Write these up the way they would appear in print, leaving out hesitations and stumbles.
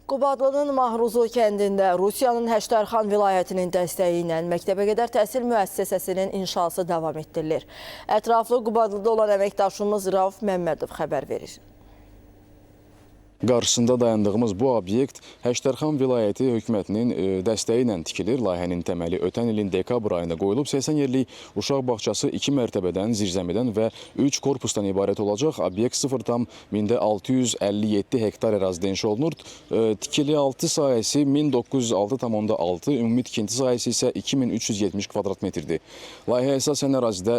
Qubadlının Mahruzlu kəndində Rusiyanın Həştərxan vilayətinin dəstəyi ilə məktəbəqədər təhsil müəssisəsinin inşası davam etdirilir. Ətraflı Qubadlıda olan əməkdaşımız Rauf Məmmədov xəbər verir. Qarşısında dayandığımız bu obyekt Həştərxan vilayəti hökumətinin dəstəyi ilə tikilir. Layihənin təməli ötən ilin dekabr ayında qoyulub. 80 yerlik uşaq bağçası 2 mərtəbədən, zirzəmidən və 3 korpusdan ibarət olacaq. Obyekt 0,657 hektar ərazidə inşa olunur. Tikili altı sahəsi 1906,6, ümumi tikinti sahəsi isə 2370 kvadrat metrdir. Layihəyə əsasən ərazidə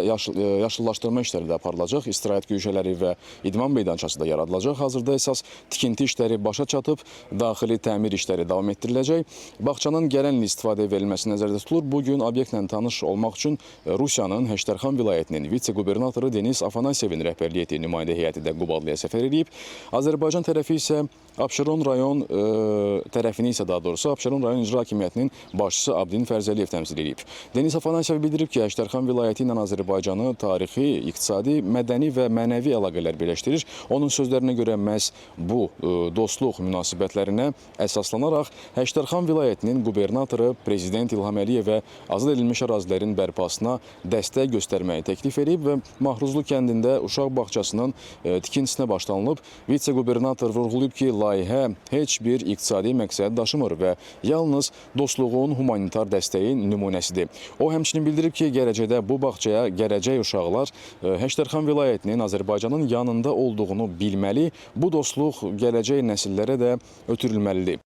yaşıllaşdırma işləri də aparılacaq, istirahət güşələri və idman meydançası da yaradılacaq. Hazırda əsas tikinti işləri başa çatıb, daxili təmir işləri davam etdiriləcək. Bağçanın gələn il istifadəyə verilməsi nəzərdə tutulur. Bu gün obyektlə tanış olmaq üçün Rusiyanın Həştərxan vilayətinin vitse-qubernatoru Denis Afanasyevin rəhbərlik etdiyi nümayəndə heyəti də Qubadlıya səfər eləyib. Azərbaycan tərəfi isə Abşeron rayon tərəfini isə daha doğrusu Abşeron rayon icra hakimiyyətinin başçısı Abdin Fərzəliyev təmsil eləyib. Denis Afanasyev bildirib ki, Həştərxan vilayəti ilə Azərbaycanı tarixi, iqtisadi, mədəni və mənəvi əlaqələr birləşdirir. Onun sözlərinə görə məhz bu dostluq münasibətlərinə əsaslanaraq Həştərxan vilayətinin qubernatoru Prezident İlham Əliyevə azad edilmiş ərazilərin bərpasına dəstək göstərməyi təklif edib və Mahruzlu kəndində uşaq bağçasının tikintisinə başlanılıb. Vitse-qubernator vurğulayıb ki, layihə heç bir iqtisadi məqsəd daşımır və yalnız dostluğun humanitar dəstəyin nümunəsidir. O həmçinin bildirib ki, gələcəkdə bu bağçaya gələcək uşaqlar Həştərxan vilayətinin Azərbaycanın yanında olduğunu bilməli, bu dostluq gələcək nəsillərə də ötürülməlidir.